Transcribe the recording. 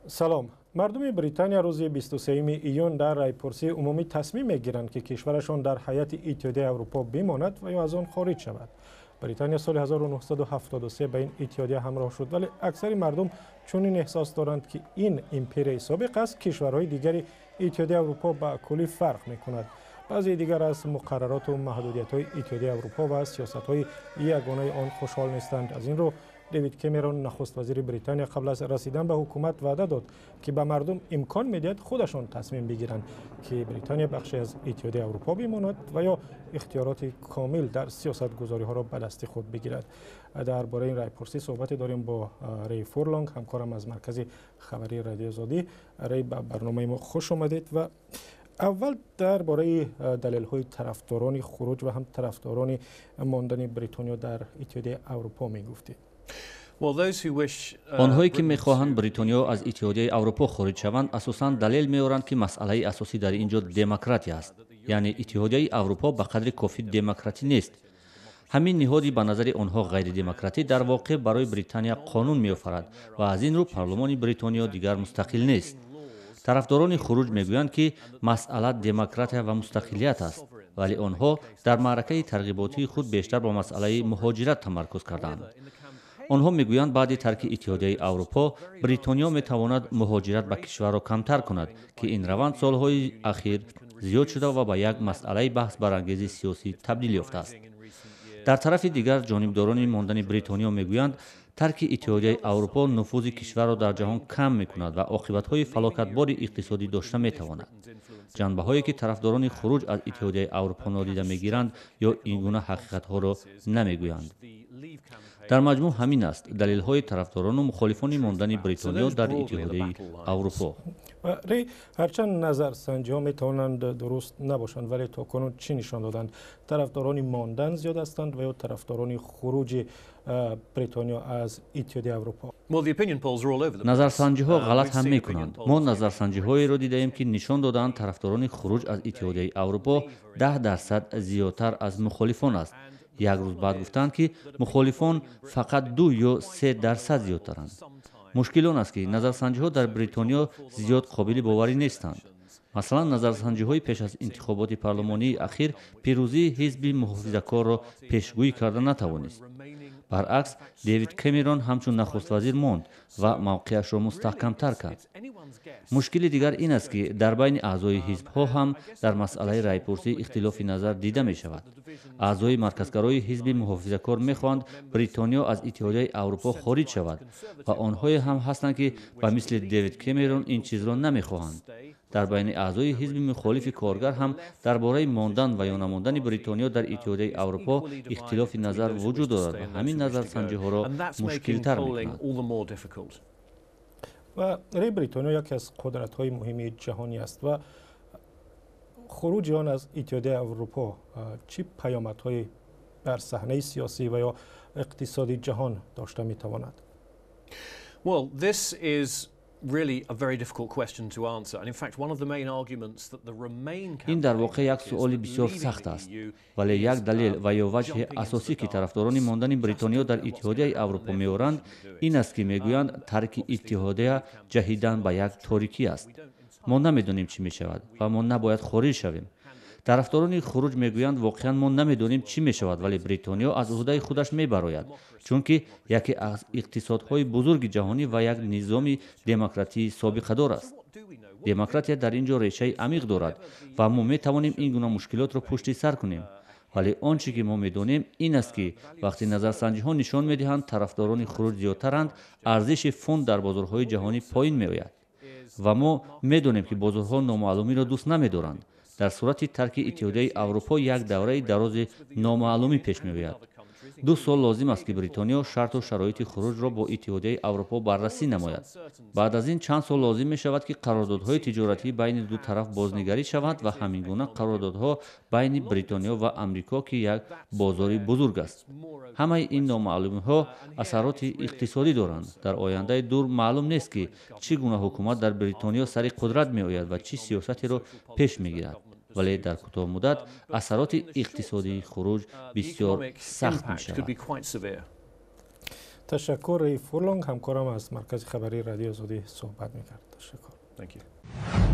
Салом. Мардуми Британия рӯзи 23 июн дар райпурсии умумӣ тасмим мегиранд, ки кишварашон дар ҳайати Иттиҳодияи Аврупо бимонад ва ё аз он хориҷ шавад. Британия соли 1973 ба ин иттиҳодия ҳамроҳ шуд, вале аксари мардум чунин эҳсос доранд, ки ин империяи собиқ аз кишварҳои дигари Иттиҳодияи Аврупо ба куллӣ фарқ мекунад. Баъзеи дигар аз муқаррароту маҳдудиятҳои Иттиҳодияи Аврупо ва сиёсатҳои ягонаи он хушҳол нестанд. Аз ин рӯ Дэвид Кэмерон, нахуствазири Британия, қабл аз расидан ба ҳукумат ваъда дод, ки ба мардум имкон медиҳад худашон тасмим бигиранд, ки Британия бахше аз Иттиҳодияи Аврупо бимонад ва ё ихтиёроти комил дар сиёсатгузориҳоро ба дасти худ бигирад. Дар бораи ин райпурсӣ суҳбате дорем бо Рей Фурлонг, ҳамкорам аз маркази хабарии Радиои Озодӣ. Рей, ба барномаи мо хуш омадед ва аввал дар бораи далелҳои тарафдорони хуруҷ ва ҳам тарафдорони мондани Бритониё дар Иттиҳодияи Аврупо мегуфтед. Онҳое ки мехоҳанд Бритониё аз Иттиҳодияи Аврупо хориҷ шаванд, асосан далел меоранд, ки масъалаи асосӣ дар ин ҷо демократия аст, яъне Иттиҳодияи Аврупо ба қадри кофӣ демократӣ нест. Ҳамин ниҳоди ба назари онҳо ғайридемократӣ дар воқеъ барои Британия қонун меофарад ва аз ин рӯ парлумони Бритониё дигар мустақил нест. Тарафдорони хуруҷ мегӯянд, ки масъала демократия ва мустақилият аст, вале онҳо дар маъракаи тарғиботии худ бештар ба масъалаи муҳоҷират тамаркуз карданд. Онҳо мегӯянд, баъди тарки Иттиҳодияи Аврупо Бритониё метавонад муҳоҷират ба кишварро камтар кунад, ки ин раванд солҳои ахир зиёд шуда ва ба як масъалаи баҳсбарангези сиёсӣ табдил ёфтааст. Дар тарафи дигар, ҷонибдорони мондани Бритониё мегӯянд, тарки Иттиҳодияи Аврупо нуфузи кишварро дар ҷаҳон кам мекунад ва оқибатҳои фалокатбори иқтисодӣ дошта метавонад. Ҷанбаҳое ки тарафдорони хуруҷ аз Иттиҳодияи Аврупо нодида мегиранд ё ин гуна ҳақиқатҳоро намегӯянд. Дар маҷмӯъ ҳамин аст далелҳои тарафдорону мухолифони мондани Бритониё дар Иттиҳодияи Аврупо. Рей, ҳарчанд назарсанҷиҳо метавонанд дуруст набошанд, вале то кунун чӣ нишон доданд? Тарафдорони мондан зиёд ҳастанд ва ё тарафдорони хуруҷи Бритониё аз Иттиҳодияи Аврупо? Назарсанҷиҳо ғалат ҳам мекунанд. Мо назарсанҷиҳоеро дидаем, ки нишон додаанд, тарафдорони хуруҷ аз Иттиҳодияи Аврупо 10% зиёдтар аз мухолифон аст. Як рӯз баъд гуфтанд, ки мухолифон фақат 2 ё 3% зиёдтаранд. Мушкил он аст, ки назарсанҷиҳо дар Бритониё зиёд қобили боварӣ нестанд. Масалан, назарсанҷиҳои пеш аз интихоботи парлумонии ахир пирӯзии ҳизби муҳофизакорро пешгӯӣ карда натавонист. Баръакс, Дэвид Кэмерон ҳамчун нахуствазир монд ва мавқеашро мустаҳкамтар кард. Мушкили дигар ин аст, ки дар байни аъзои ҳизбҳо ҳам дар масъалаи райпурсӣ ихтилофи назар дида мешавад. Аъзои марказгарои ҳизби муҳофизакор мехоҳанд Бритониё аз Иттиҳодияи Аврупо хориҷ шавад ва онҳое ҳам ҳастанд, ки ба мисли Дэвид Кэмерон ин чизро намехоҳанд. Дар байни аъзои ҳизби мухолифи коргар ҳам дар бораи мондан ва ё намондани Бритониё дар Иттиҳодияи Аврупо ихтилофи назар вуҷуд дорад ва ҳамин назарсанҷиҳоро мушкилтар мекунад. Ва рей, Бритониё яке аз қудратҳои муҳими ҷаҳонӣ аст ва хуруҷи он аз Иттиҳодияи Аврупо чӣ паёмадҳое бар саҳнаи сиёсӣ ва ё иқтисоди ҷаҳон дошта метавонад? Well, this is really a very difficult question to answer. And in fact, one of the main arguments that the Remain Ин дар воқеъ як суоли бисёр сахт аст, вале як далел ва ё ваҷҳи асосӣ, ки тарафдорони мондани Бритониё дар Иттиҳодияи Аврупо меоранд, ин аст, ки мегӯянд, тарки иттиҳодия ҷаҳидан ба як торикӣ аст. Мо намедонем, чӣ мешавад, ва мо набояд хориҷ шавем. Тарафдорони хуруҷ мегӯянд, воқеан мо намедонем, чӣ мешавад, вале Бритониё аз ӯҳдаи худаш мебарояд, чунки яке аз иқтисодҳои бузурги ҷаҳонӣ ва як низоми демократии собиқадор аст. Демократия дар ин ҷо решаи амиқ дорад ва мо метавонем ин гуна мушкилотро пушти сар кунем. Вале он чӣ ки мо медонем, ин аст, ки вақте назарсанҷиҳо нишон медиҳанд, тарафдорони хуруҷ зиёдтаранд, арзиши фунт дар бозорҳои ҷаҳонӣ поин меояд ва мо медонем, ки бозорҳо номаълумиро дӯст намедоранд. Дар сурати тарки Иттиҳодияи Аврупо як давраи дарози номаълумӣ пеш меояд. 2 сол лозим аст, ки Бритониё шарту шароити хуруҷро бо Иттиҳодияи Аврупо баррасӣ намояд. Баъд аз ин чанд сол лозим мешавад, ки қарордодҳои тиҷоратӣ байни ду тараф бознигарӣ шаванд ва ҳамин гуна қарордодҳо байни Бритониё ва Амрико, ки як бозори бузург аст. Ҳамаи ин номаълумиҳо асароти иқтисодӣ доранд. Дар ояндаи дур маълум нест, ки чӣ гуна ҳукумат дар Бритониё сари қудрат меояд ва чӣ сиёсатеро пеш мегирад, вале дар кӯтоҳмуддат асароти иқтисодии хуруҷ бисёр сахт мешавад. Ташаккур. Рей Фурлонг, ҳамкорам, аз маркази хабарии Радиои Озодӣ суҳбат мекард. Ташаккур. Thank you.